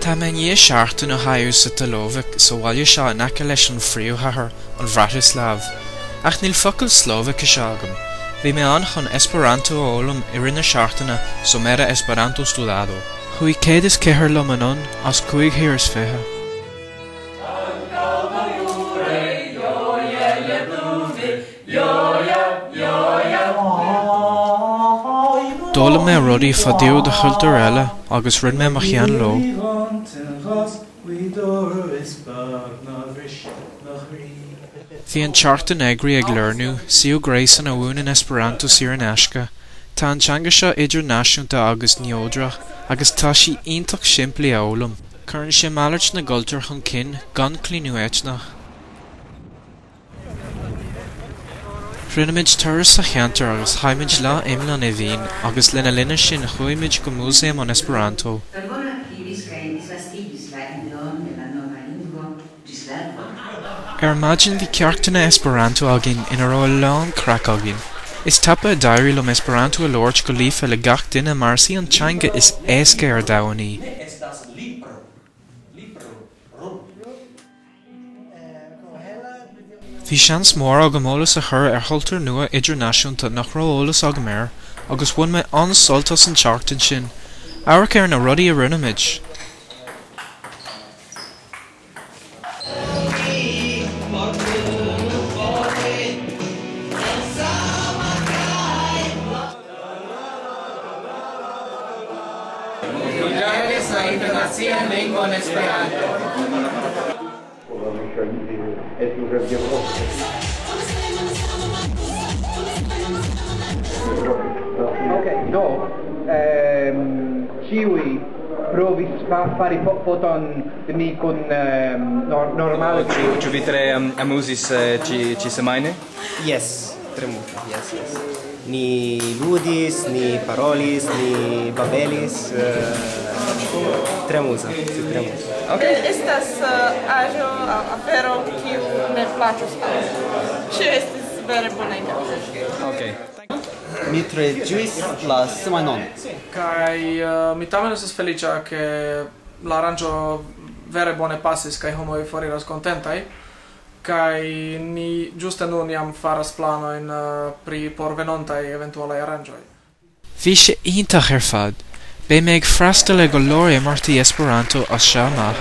Tá mé i ndiaidh seachtain a chaitheamh sa tSlóvaic, sa bhaile seo in aice leis an phríomhchathair, an Bhraitisláiv. Ach níl focal Slóvaicise agam. Bhí mé ann chun Esperanto a fhoghlaim i rith na seachtaine Somera Esperanto-Studado. Chuaigh 104 liom anonn as cúig thír is fiche. D'fhoghlaim mé rudaí fá dtaobh de chultúir eile agus roinn mé mo cheann leo. Bhí an tseachtain eagraithe ag Lernu, suíomh gréasáin a mhúineann Esperanto saor in aisce. Tá an teanga seo idirnáisiúnta agus neodrach agus tá sí iontach simplí a fhoghlaim. Cuireann sé malairt na gcultúr chun cinn gan claonadh eitneach. Rinne muid turas sa cheantar agus chaith muid lá iomlán i Vín agus lena linn sin chuaigh muid go Músaem an Esperanto. Ar maidin bhí ceachtanna Esperanto againn ina raibh a lán craic againn. Is tapa a d'éirigh liom Esperanto a labhairt go líofa le gach duine mar is í an teanga is éasca ar domhan í. Bhí seans mór agam eolas a chur ar chultúr nua idirnáisiúnta nach raibh eolas agam air agus bhain mé an-sult as an tseachtain sin. Amharc ar na rudaí a rinne muid! Mi lernis la internacian lingvon Esperanto. Okej, do ĉiuj provis fari foton de mi kun normale. Ĉu vi tre amuzis ĉi ĉi-semajne? Jes, tre multe, jes, jes. Ni ludis, ni parolis, ni babelis, tre amuza, tre amuza. Okej. Estas aĵo aŭ afero kiu ne plaĉus al mi. Ĉio estis vere bonega. Okej. Mi tre ĝuis la semajnon. Kaj mi tamen estas feliĉa ke la aranĝo vere bone pasis kaj homoj foriras kontentaj kaj ni ĝuste nun jam faras planojn pri por venontaj eventualaj aranĝoj. Bhí sé iontach ar fad! Beidh mé ag freastal ar go leor imeachtaí Esperanto as seo amach.